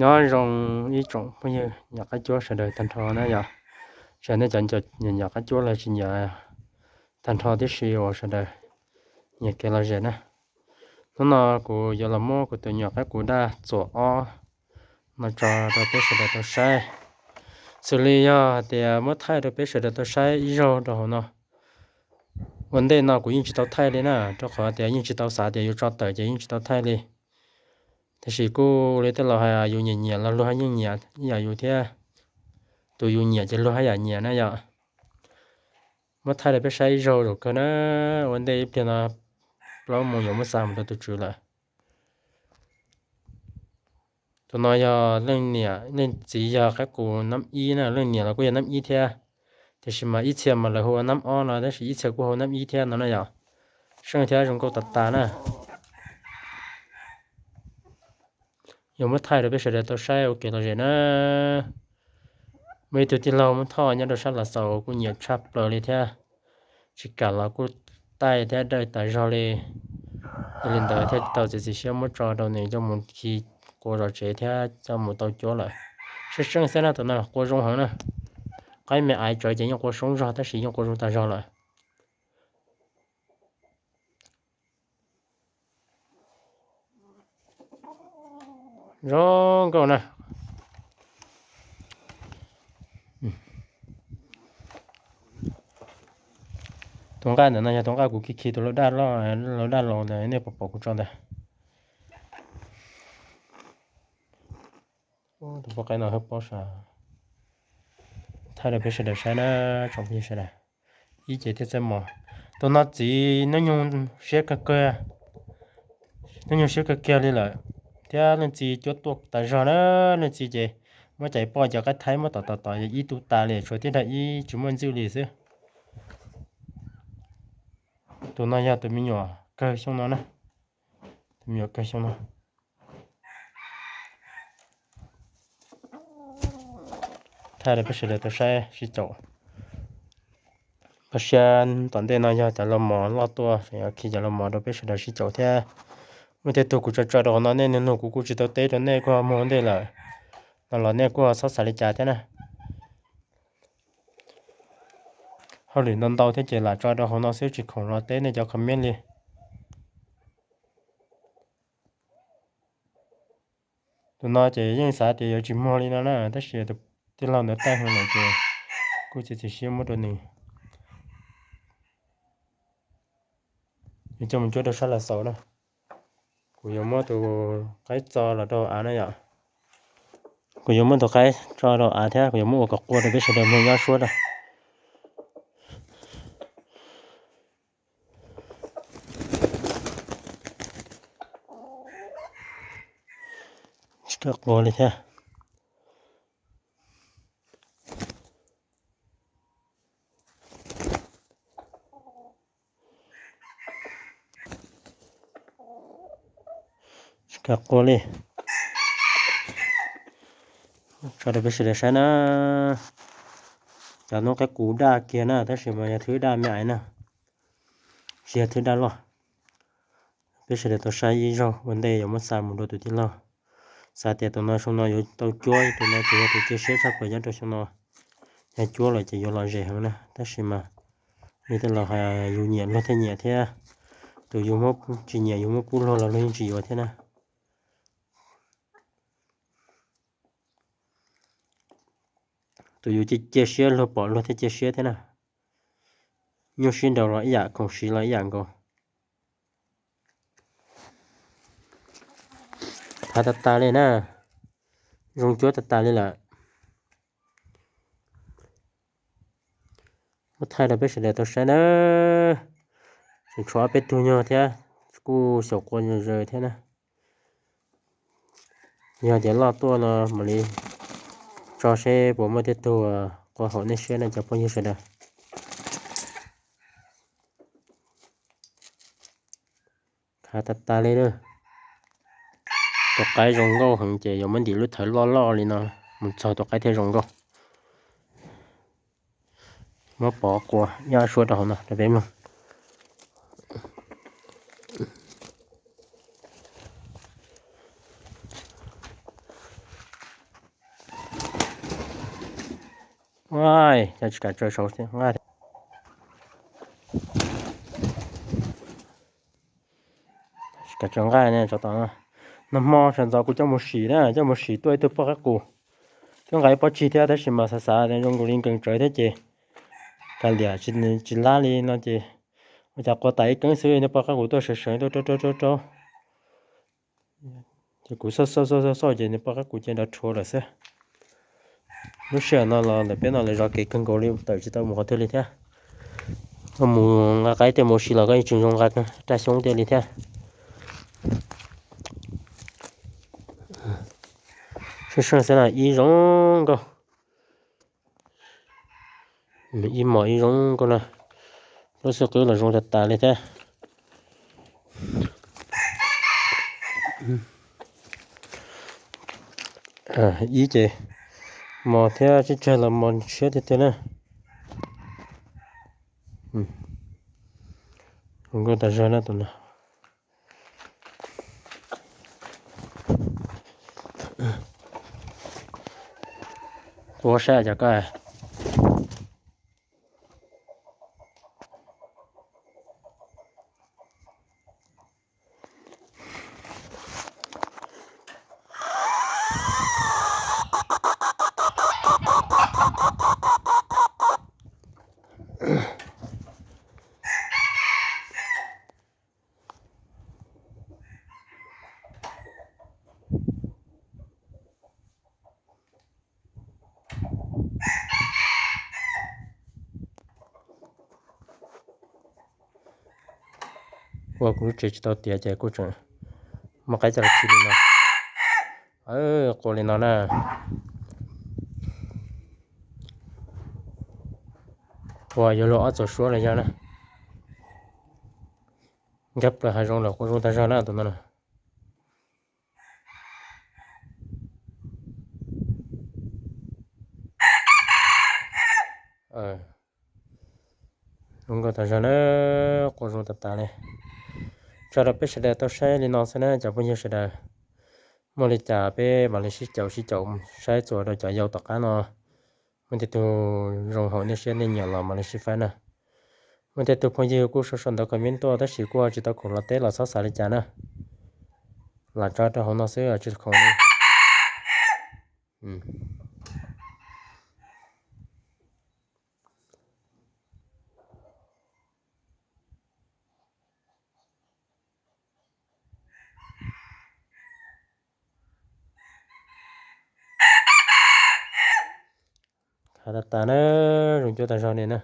Nyob zoo ib tsoom phooj ywg nyom qaib cuab sawv daws tag nrho na yom. Tsis hais nej cov nyom qaib cuab los tsis nyom, tag nrho tib si uas sawv daws nyiam kev lom zem na. Hnub no kuv yuav los muab kuv tus nyuam qaib qus daj txuam ob no tso rau peb sawv daws tau saib. Xws li yog tias muab thaij rau peb sawv daws tau saib ib zaug rau hauv no, ua ntej no kuv yeej tsis tau thaij li na, rau qhov tias yeej tsis tau xav tias yuav tso tawm ces yeej tsis tau thaij li. Tiam sis kuj li tej laus hais, yus nyiam nyiam los luag yeej nyiam ib yam yus thiab, tus yus nyiam ces luag haj yam nyiam na yom. Muab thaij rau peb saib ib zaug zaum kawg na, ua ntej ib pliag no plaub moos yuav muab xa mus rau tus tswv lawm. Tus no yog leej niam, leej txiv yog qaib qus nab ib na, leej niam los kuj yog nab ib thiab, tiam sis mas ib txhia mas lawv hu ua nab ob no, tab sis ib txhia kuj hu nab ib thiab no na yom. Seej thiab zoo nkauj tas tas na. Yuav muab thaij rau peb sawv daws tau saib ua kev lom zem na. Muaj ib tug tij laug Hmoob Thoj nyob rau sab Lav Xaus kuj nyiam tshaj plaws li thiab, tsis kam los kuj taij thiab dawj tas zog li. Yog li ntawd thiaj tau txiav txim siab muab tso rau nws coj mus khi qua zov tsev thiab coj mus tau cuab lawm. Seej seej xwb na, tus no los qua zoo heev na. Qaib me aiv tsawv ces yeej qua soob zog tab sis yeej qua zoo tas zog lawm. Zoo nkauj na. Tus nqaj ntawm no yog tus nqaj kuv khi khi tus lau daj loj, lau daj laus ntawd nej pom pom kuv tso ntawd. Tus poj qaib no hawb pob sav, thaij rau peb sawv daws saib na, tsoom phooj ywg sawv daws. Ib ce thiaj txawj mos. Tus no txiv hnub nyoog siab kawg kawg, hnub nyoog siab kawg kiag li lawm, thiab leej txiv cuab tuaj tas zog na. Leej txiv ces muab cais poj cov qaib thaib muab tom tom tom ib tug tas li, tshuav tib daim ib tsis muaj ntxwj li xwb. Tus no yog tus me nyuam kawg xyoo no na, tus me nyuam kawg xyoo no. Thaij rau peb sawv daws tau saib sib caum. Koj siab tom ntej no yog cov lau mos loj tuaj, khi cov lau mos rau peb sawv daws sib caum thiab. Muaj tej tug kuv tso tso rau qhov no nej nug nug kuv kuj tsis tau teb rau nej kuj ho mus ua ntej lawm no los nej kuj ho txhob xav li cas thiab na. Hauj lwm ntau ntau thiab ces lam tso rau hauv no xwb tsis khoom los teb nej cov comment li. Tus no ces yeej xav tias yuav tsis muag li no na, tab sis tus tij laug ntawd taij heev lawm ces kuj txiav txim siab muab rau nws. Yuav coj mus cuab rau sab Lav Xaus na. Kuv yuav muab tus qaib tso los rau av na yom. Kuv yuav muab tus qaib tso rau av thiab kuv yuav muab ua kom qua rau peb sawv daws mloog nyob suab na. Tsis kam qua li thiab. Tsis kam qua li. Tso rau peb sawv daws saib na. Cov noob qaib qus daj kiag na, tab sis mas yog thwb daj me aiv na, tsis yog thwb daj loj. Peb sawv daws tau saib ib zaug ua ntej yuav muab xa mus rau tus tij laug. Xav tias tus no xyoo no yuav tau cuab, tus no ces yog tus cia siab tshaj plaws nyob rau xyoo no. Yog cuab lawm ces yuav lom zem heev na, tab sis mas li tej laus hais yus nyiam luag thiaj nyiam thiab, tus yus muab tsis nyiam yus muab pub luag los luag yeej tsis yuav thiab na. Tus yus cia siab luag pom luag thiaj cia siab thiab na. Nyuj sib nraus los ib yam, khoom siv los ib yam nkaus. Hav tas tas li na, zoo cuab tas tas li lawm. Muab thaij rau peb sawv daws tau saib na. Tseem tshuav ob peb tug nyuag thiab, kuj xyaum qua zaws thiab na. Yog tias loj tuaj no mam li tso seb puas muaj tej tug qua haum nej siab no cov phooj ywg sawv daws. Khav tas tas li na. Tus qaib zoo nkauj heev ces yuav muab ntim lub thawv loj loj li no mus txog tus qaib thiaj zoo nkauj. Muab pov qua nyob suab rau hauv no rau peb mloog. Nqaij, cas tsis kam tsaws saud thiab, nqaij. Tsis kam tsaws nqaij ne, tsov tom no. Nag hmo sawv ntxov kuv coj mus sim na, coj mus sim tuaj ib tug poj qaib qus. Twb nqa ib pob tsig thiab tab sis mas xav xav zoo nkaus li nkees tsawv thiab ces kav liam tsis lab li no ces ua cas qua tas ib keeb xwb, niag poj qaib qus tuaj sawv sawv tuaj rau rau rau rau. Ces kuv xauj xauj xauj xauj xauj ces niag poj qaib qus ces nrov rhuav lawm xwb. Lub sij hawm no los ntawm peb no lawv zov kev kawg nkaus li, tawm tsis tau mus qhov twg li thiab. Koj mus nqa qaib tej mus si los koj yeej tsis zoo nqa raj xyoob tej li thiab. Seej seej xwb na, ib zoo nkauj. Ib mos ib zoo nkauj na. Lub xwb qwb los zoo tas tas li thiab. Ib ces mos thiab tsib tsag los mos tshiab tiag tiag na. Zoo nkauj tas zog na tus no. Tuaj saib cov koj. Ua kuv lub tsev tsis tau tiav ces kuj tseem muaj qaib coj los khi li no. Qua li no na. Qua yuav luag ob txuas suab los yog na. Nkag plaws hav zoov lawm qua zoo tag zog na tus no na. Zoo nkauj tas zog na, qua zoo tas tas li. Tso rau peb sawv daws tau saib li no xwb na cov phooj ywg sawv daws. Muaj li cas peb mam li sib caum sib caum saib txuas rau cov yau tom qab no. Muaj tej tug zoo hauv nej siab nej nyiam los mam li sib faib na. Muaj tej tug phooj ywg kuj sau sau ntawv comment tuaj tab sis kuj tsis tau khoom los teb los txhob xav li cas na. Lam tso rau hauv no xwb tsis khoom li. Khav tas tas na, zoo cuab tas zog li na.